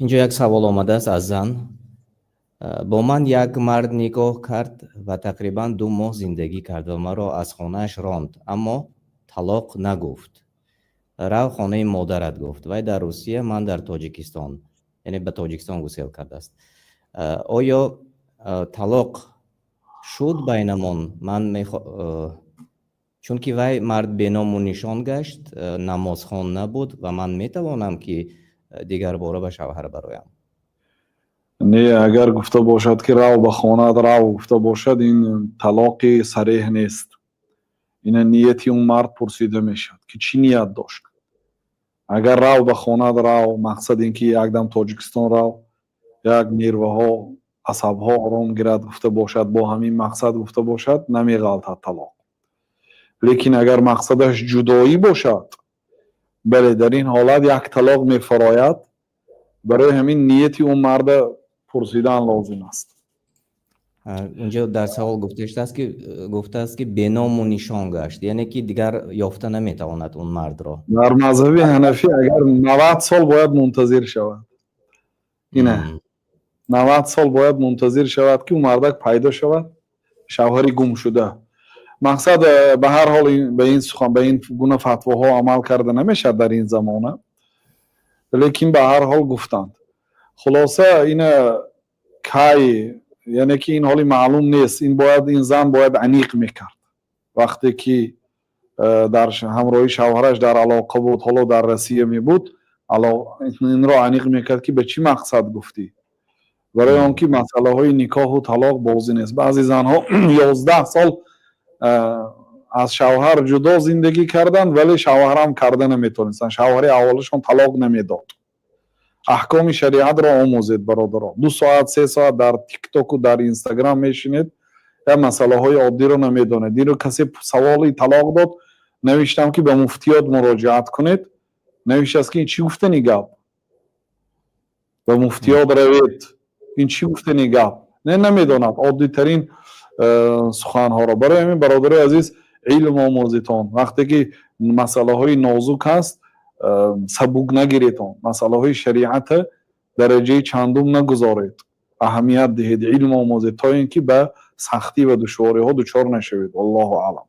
Инҷо як савол омадааст аз зан: бо ман як мард никоҳ кард ва тақрибан 2 моҳ зиндагӣ кард ва маро аз хонааш ронд, аммо талоқ нагуфт. Рав хонаи модарат гуфт. Вай дар Русия, ман дар Тоҷикистон, яъне ба Тоҷикистон гусел кардааст. Оё талоқ шуд байнамон? Ман чунки вай мард беному нишон гашт, намозхон набуд ва ман метавонам, ки дигарбора ба шавҳар бароям? Не, агар гуфта бошад, ки рав ба хонаат, рав гуфта бошад, ин талоқи сареҳ нест. Ина нияти он мард пурсида мешавад, ки чӣ ният дошт. Агар рав ба хонаат рав, мақсад ин ки якдам Тоҷикистон рав, як нерваҳо, асабҳо ором гирад гуфта бошад, бо ҳамин мақсад гуфта бошад, намеғалтад талоқ. Лекин агар мақсадаш ҷудоӣ бошад, бале, дар ин ҳолат як талоқ мефарояд. Барои ҳамин нияти он марда пурсидан лозим аст. Унҷо дар савол гуфта шудааст, ки гуфтааст, ки беному нишон гашт, яъне ки дигар ёфта наметавонад он мардро. Дар мазҳаби ҳанафӣ агар 90 сол бояд мунтазир шавад, ина 90 сол бояд мунтазир шавад, ки ӯ мардак пайдо шавад, шавҳари гумшуда. Мақсад, ба ҳар ҳол, ба ин сухан, ба ин гуна фатвоҳо амал карда намешавад дар ин замона, лекин ба ҳар ҳол гуфтанд. Хулоса, ина кай, яъне ки ин ҳоли маълум нест. Ин бояд, ин зан бояд аниқ мекард, вақте ки дар ҳамроҳи шавҳараш дар алоқа буд, ҳоло дар Россия мебуд, инро аниқ мекард, ки ба чӣ мақсад гуфтӣ. Барои он ки масъалаҳои никоҳу талоқ бозӣ нест. Баъзе занҳо 11 сол аз шавҳар ҷудо зиндагӣ карданд, вале шавҳарам карда наметавонистанд, шавҳари аввалашон талоқ намедод. Аҳкоми шариатро омӯзед, бародарон. 2 соат, 3 соат дар Тиктоку дар Инстаграм мешинед, як масъалаҳои оддиро намедонед. Диро касе саволи талоқ дод, навиштам, ки ба муфтиёт муроҷиат кунед. Навиштааст, ки ин чӣ гуфтани гап, ба муфтиёт равед, ин чӣ гуфтани гап? Не, намедонад оддитарин суханҳоро. Барои ҳамин, бародарои азиз, илм омӯзитон. Вақте ки масъалаҳои нозук ҳаст, сабук нагиретон. Масъалаҳои шариата дараҷаи чандум нагузоред, аҳамият диҳед, илм омӯзед, то ин ки ба сахтӣ ва душвориҳо дучор нашавед. Валлоҳу аълам.